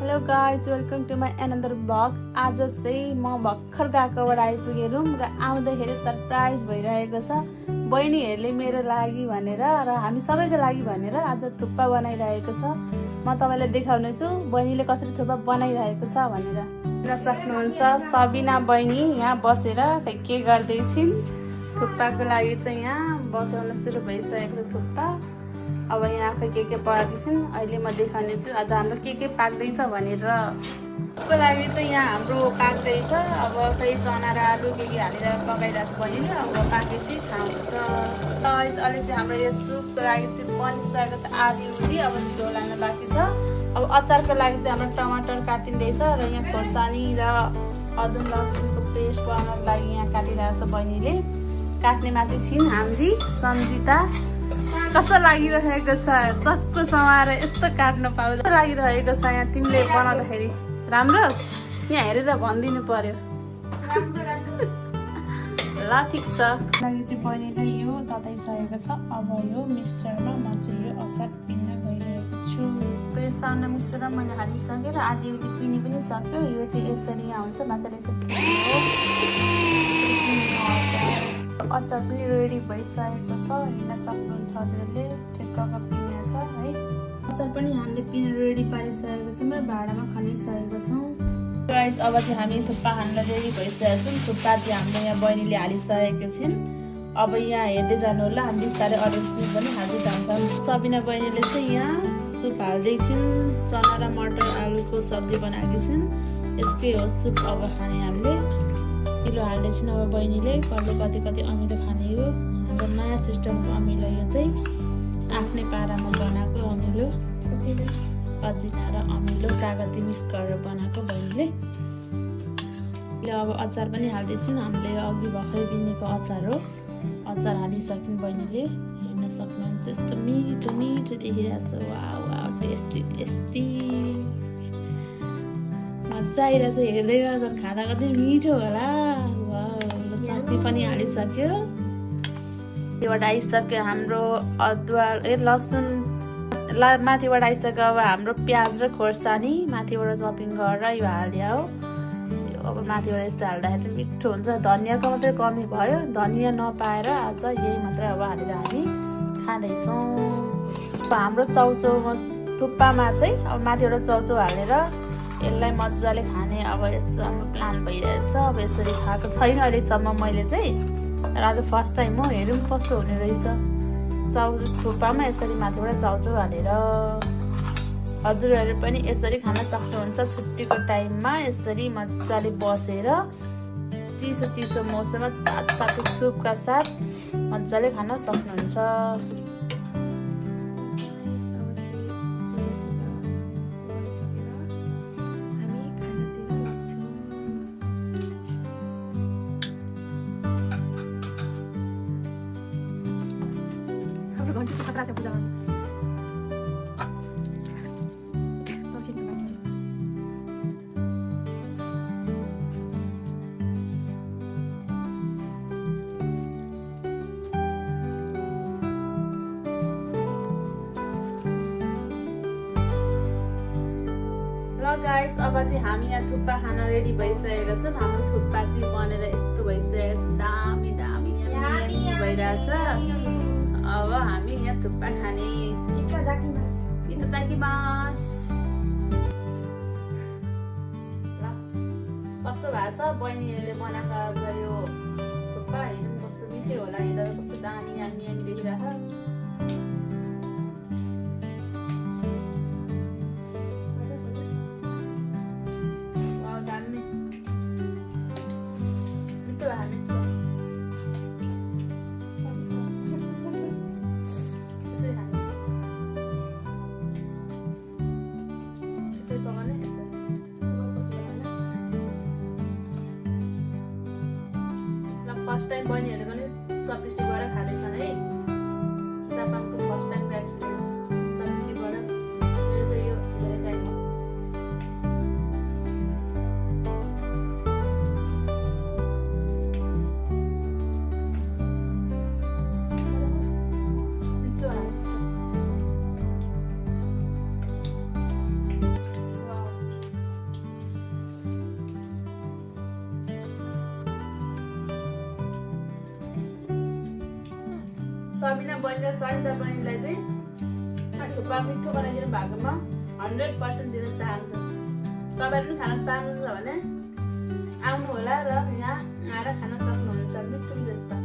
Hello guys, welcome to my another blog. आज चाहिँ म भर्खर गएकोबाट आइपुगेँ रुम र आउँदाखेरि सरप्राइज भइरहेको छ। बहिनीहरूले मेरो लागि भनेर र हामी सबैको लागि भनेर आज थुक्पा बनाइरहेको छ। म तपाईलाई देखाउने छु बहिनीले कसरी थुक्पा बनाइरहेको छ भनेर। हेर्न सक्नुहुन्छ सबिना बहिनी यहाँ बसेर के गर्दै छिन्। थुक्पाको लागि चाहिँ यहाँ बसाउन सुरु भइसकेको छ थुक्पा। अब यहाँ के पाक्दैछन् अहिले म देखाउने छु आज हाम्रो के पाक्दैछ भनेर। को लागि चाहिँ यहाँ हाम्रो पाक्दैछ। अब खै चना र आलु के हालेर पकाइरहेको छ बहिनीले। अब पाकेपछि खानुहुन्छ। अहिले चाहिँ हाम्रो यो सुपको लागि चाहिँ बनिसकेको छ आधी उधी। अब झोल हाल्न बाँकी छ। अब अचारको लागि चाहिँ हाम्रो टमाटर काटिँदैछ र यहाँ खोर्सानी र अदुवा लसुनको पेस्ट बनाउनको लागि यहाँ काटिरहेको छ बहिनीले। काट्ने माथि छिन् हाम्री सन्जिता। कस्तो लागिरहेको छ चक्को समाएर यस्तो काट्न पाउँदा लागिरहेको छ। यहाँ तिमीले बनाउँदाखेरि राम्रो यहाँ हेरेर भनिदिनु पर्यो। ल ठिक छ। लागि चाहिँ बहिनीले यो तताइसकेको छ। अब यो मिक्सचरमा म चाहिँ यो अचार पिन्न गइरहेको छु। यो सानो मिक्सचरमा मैले हालिसकेँ र आधी उधी पिनी पनि सक्यो। यो चाहिँ यसरी यहाँ हुन्छ मात्र यसरी अचार पनि रेडी भइसकेको छ। हेर्न सक्नुहुन्छ हजुरहरूले ठिक्कको पिने छ है। अचार पनि हामीले पिने रेडी पारिसकेको छौँ र भाँडामा खनिसकेको छौँ। गाइस अब चाहिँ हामी थुक्पा खान रेडी भइसकेको छौँ। थुक्पा चाहिँ हाम्रो यहाँ बहिनीले हालिसकेको छिन्। अब यहाँ हेर्दै जानु होला। हामी बिस्तारै अरू सुप पनि हाल्दै जान्छौँ। सबिना बहिनीले चाहिँ यहाँ सुप हाल्दै छिन्। चना र मटर आलुको सब्जी बनाएकी छिन्। यसकै हो सुप अब खाने हामीले। किलो हाल्दैछन् अब बहिनीले। कहिले कति अमिलो खाने हो। हाम्रो नयाँ सिस्टमको अमिलो यो चाहिँ आफ्नै पारामा बनाएको अमिलो। अजिना र अमिलो कागती मिक्स गरेर बनाएको बहिनीले। अब अचार पनि हाल्दैछन्। हामीले अघि भर्खरै बिनेको अचार हो। अचार हालिसक्यौँ बहिनीले। हेर्न सक्नुहुन्छ यस्तो मिठो मिठो देखिरहेको छ। वाउ वाउ टेस्टी टेस्टी मजा आइरहेको छ। हेर्दै गर्दा खाँदा कति मिठो होला। चटनी पनि हालिसक्यो। त्योबाट आइसक्यो हाम्रो अदुवा लसुन माथिबाट आइसक्यो। अब हाम्रो प्याज र खोर्सानी माथिबाट चपिङ गरेर यो हाल्यो हो। अब माथिबाट यस्तो हाल्दाखेरि चाहिँ मिठो हुन्छ। धनियाँको मात्रै कमी भयो। धनियाँ नपाएर आज यही मात्रै अब हालेर हामी खाँदैछौँ। अब हाम्रो चाउचाउमा थुक्पामा चाहिँ अब माथिबाट चाउचाउ हालेर यसलाई मजाले खाने अब यस्तो हाम्रो प्लान भइरहेछ। अब यसरी खाएको छैन अहिलेसम्म मैले चाहिँ। र आज फर्स्ट टाइम हो। हेरौँ कस्तो हुने रहेछ। थुक्पामा यसरी माथिबाट चाउचाउ हालेर। हजुरहरू पनि यसरी खान सक्नुहुन्छ छुट्टीको टाइममा। यसरी मजाले बसेर चिसो चिसो मौसममा तातो सुपका साथ मजाले खान सक्नुहुन्छ। गाइस अब चाहिँ हामी यहाँ थुक्पा खान रेडी भइसकेको छ। हाम्रो थुक्पा चाहिँ बनेर यस्तो भइसकेको छ। दामी दामी यहाँ भइरहेछ। अब हामी यहाँ थुक्पा खाने। कस्तो भएको छ बहिनीहरूले बनाएको यो थुक्पा। हेर्नु कस्तो मिठो होला। हेर्दा कस्तो दामी दामी हामी देखिरहेको। फर्स्ट टाइम बहिनीहरूले पनि चपस्टिकबाट खाँदैछन् है। जापानको फर्स्ट टाइमको एक्सपिरियन्स चपस्टिकबाट। मेरो चाहिँ यो धेरै टाइम हो। मिठो सबिना बहिनी र सरिता बहिनीलाई चाहिँ थुक्पा मिठो बनाइदिनु भएकोमा 100% दिन चाहन्छु। तपाईहरु पनि खान चाहनुहुन्छ भने आउनु होला र यहाँ आएर खान सक्नुहुन्छ मिठो मिठो थुक्पा।